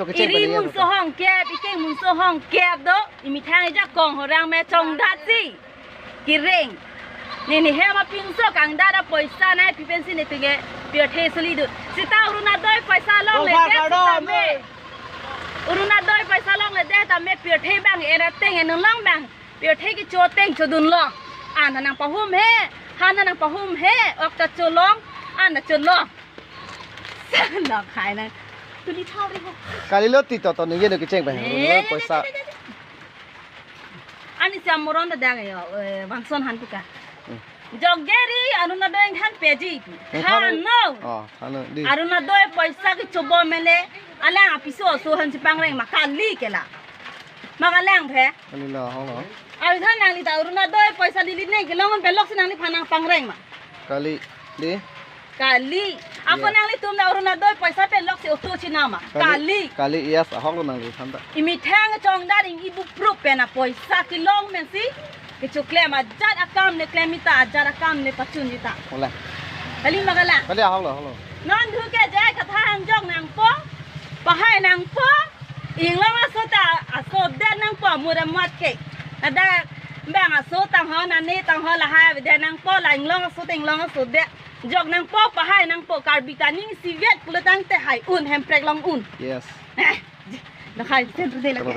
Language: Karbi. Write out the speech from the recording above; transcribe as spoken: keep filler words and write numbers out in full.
Iri mun so hong kep, ikeng mun so hong kep do, imethang ijakong horang me chongdat si. Kireng. Neli hem apinso kangdat apoisa nai pi pensi neli tenge pirthe soli do. Sita Orunodoi poisa longle det sitame. Orunodoi poisa longle det tame pirthe bang era teng enun long bang. Pirthe kecho teng chodun long. An nangpahum he, han nangpahum he, ok ta cholong, an ta cholong. Sa nangkhai nang. Tuli thau ri ho. Kalilo ti to to ningje no kecheng pen. Eh, Orunodoi poisa. Ani si amoron ta dang yo, eh, vangson han pika. Hmm. Jok jeri Orunodoi ingthan peji. Eh, han thano. Oh, thano di. Orunodoi poisa kecho bom mele. Alang apiso so han si pangreng ma kali ke la. Ma kalang phe. Kalilo holo. Awi than nangli ta Orunodoi poisa neli ne kelong un pelok si nangliphan nangpangreng ma. Kali di. Kali. Ako nanglitum ta Orunodoi poisa pelok si auto chinam ma. Kali. Kali, yes, ahok lo nangliphan ta. Imethang chongdat ing ibu proof pen apoisa kelong pensi. Kechoklem ajat akam le klem ita, ajat akam le pachun ita. Ola. Kali ma kalang. Kali ahok lo, ahok lo. Non thu ke jai katha hangjok nangpo. Pahai nangpo. Inglong aso ta aso det nangpo mura mat ke. Ada bang aso tang ho nane tang ho lahai det nangpo la inglong aso ta inglong aso det. Jok nangpo pahai nangpo Karbi ta ning sivet pulo tangte hai un hemprek long un. Yes. Eh, lahai sen tu de la ke.